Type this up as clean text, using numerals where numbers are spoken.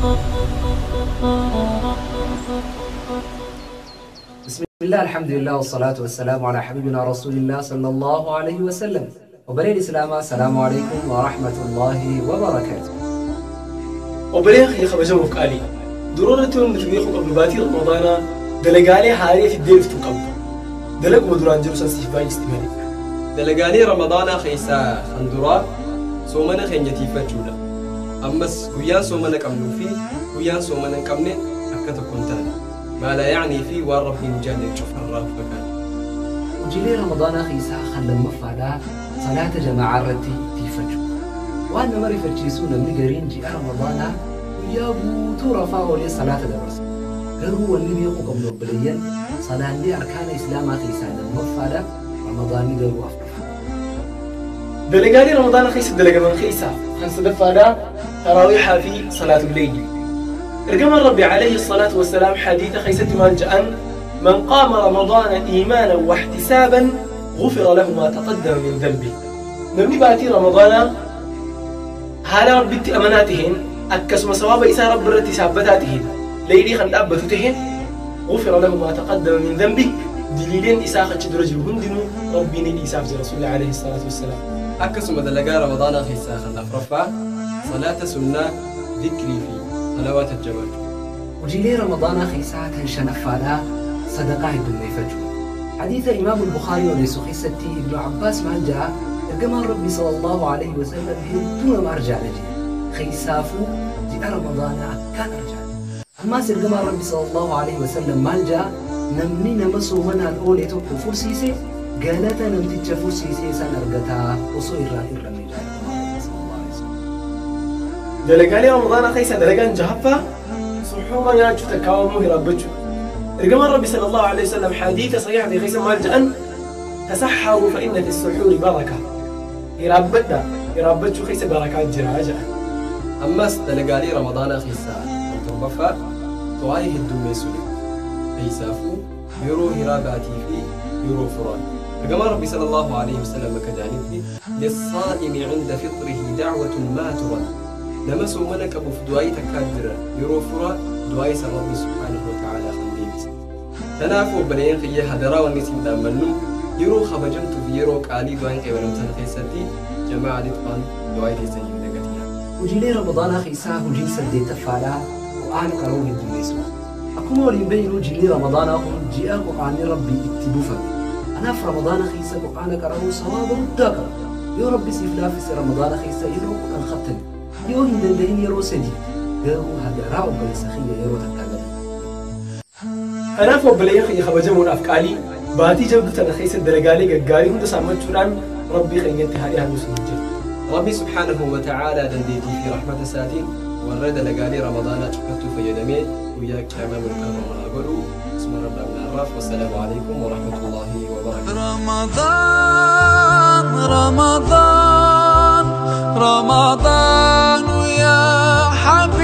بسم الله الحمد لله والصلاة والسلام على حبيبنا رسول الله صلى الله عليه وسلم. Obboleen Islaamaa, السلام عليكم ورحمة الله وبركاته. Obboleen kiyya kabajamuuf qaalii. Duroo irratti wanti nuti beekuu qabnu baatii Ramadaanaa dalagaalee haarii fiddee dhuftu qabdu. Dalaguma duraan jiru san siif baay'isti malee. Dalagaalee Ramadaanaa keessaa kan duraa soomana keenya tiifachuudha. Ammas guyyaan soomana qabnuu fi guyyaan soomana hin qabne akka tokko hin taane. Maala yaa'nii fi waan Rabbiin jaalle cufarraa fakkaata. Hojiilee Ramadaanaa keessaa kan lammaffaadhaa salaata jama'aa irratti tiifachuu. Waan nama rifachiisu namni gariin ji'a Ramadaanaa guyyaa guutuu rafaa oolee salaata dabarsa. Garuu wanni beekuu qabnu obboleeyyan, salaanni arkaana Islaamaa keessaa lammaffaadha, Ramadaanni garuu afuraffaa. Dalagaalee Ramadaana keessa dalagaman keessaa kan sadaffaadhaa taraawiixaa fi salaatul leyli. Ergamaan Rabbi عليه الصلاة والسلام حديث keessatti maal ja'an: من قام رمضان إيمانا واحتسابا غفر له ما تقدم من ذنبه. Namni baatii Ramadaanaa haala Rabbitti amanaa taheen, akkasuma sawaaba isaa Rabbi irratti saabbataa taheen, leeylii kan dhaabbatu taheen, غفر له ما تقدم من ذنبه, diliileen isaa achi dura jiru hundinuu Rabbiin ni dhiisaaf jira Rasuulli عليه الصلاة والسلام. Akkasuma dalagaa Ramadaanaa keessaa kan afuraffaa salaata sunnaa, dhikrii fi salawaata jabaachuu. Hojiilee Ramadaanaa keessaa kan shanaffaadhaa sadaqaa heddummeeffachuu. Hadiisa Imaam Bukhaarii odeessu keessatti Ibnu Abbaas maal ja'a? Ergamaan Rabbi صلى الله عليه وسلم hedduu nama arjaadha jedhe. Keessaafuu ji'a Ramadaanaa akkaan arjaadha. Ammaas ergamaan Rabbi صلى الله عليه وسلم maal ja'a? Namni nama soomanaan oole tokko fursiise galata namticha fursiisee san argataa osoo irraa hir'anne jedha. Dalagaalee Ramadaanaa keessa dalagaan jahaffaa suxuura nyaachuu takkaawamuu hiraabbachuu. Ergamaan Rabbi صلى الله عليه وسلم حديث صحيح في keessa maal ja'an? تسحروا فإن في السحور بركة. Hiraabbadhaa, hiraabbachuu keessa barakaa jira jedhan. Ammas dalagaalee Ramadaanaa keessaa kan torbaffaa du'aa'ii heddummeessuudha. Keessaafuu yeroo hiraabaatii fi yeroo furaa. Ergamaan Rabbi صلى الله عليه وسلم akka jedhanitti: للصائم عند فطره دعوة ما ترد. Nama soomana qabuuf du'aa'ii takkaa jira yeroo furaa, du'aa'ii san Rabbi سبحانه وتعالى kan deebisa. Kanaafuu obboleeyyan kiyya, hadaraa wanni isin dhaammannu yeroo kabajamtuu fi yeroo qaalii du'aan qeebalamtan keessatti jamaa dhiphaan du'aa'ii teessan hin dagatina. Hojiilee Ramadaanaa keessaa hojiin saddeettaffaadhaa Qur'aana qara'uu heddummeessu. Akkuma waliin beeknu ji'i Ramadaanaa kun ji'a Qur'aanni Rabbii itti buufame. Kanaaf Ramadaana keessa Qur'aana qara'uu sawaaba guddaa qaba. Yoo Rabbi siif laaffise Ramadaana keessa yeroo 10 khattami. Yoo hin danda'in yeroo sadi. Garuu hadaraa obboleessa kiyya, yeroo takkaa gadi. Kanaaf obboleeyyan kiyya kabajamuudhaaf qaalii, baatii jabduu tana keessa dalagaalee gaggaarii hunda saammachuudhaan Rabbii keenyatti haa dhiyaannu sun jedhu. Rabbi سبحانه وتعالى dandeettii fi rahmata isaatiin warra dalagaalee Ramadaanaa cufattuu fayyadamee guyyaa qiyaamaa milkaa'u haa godhu. Isuma rabbi والسلام عليكم ورحمة الله وبركاته. رمضان رمضان رمضان يا حبيبي.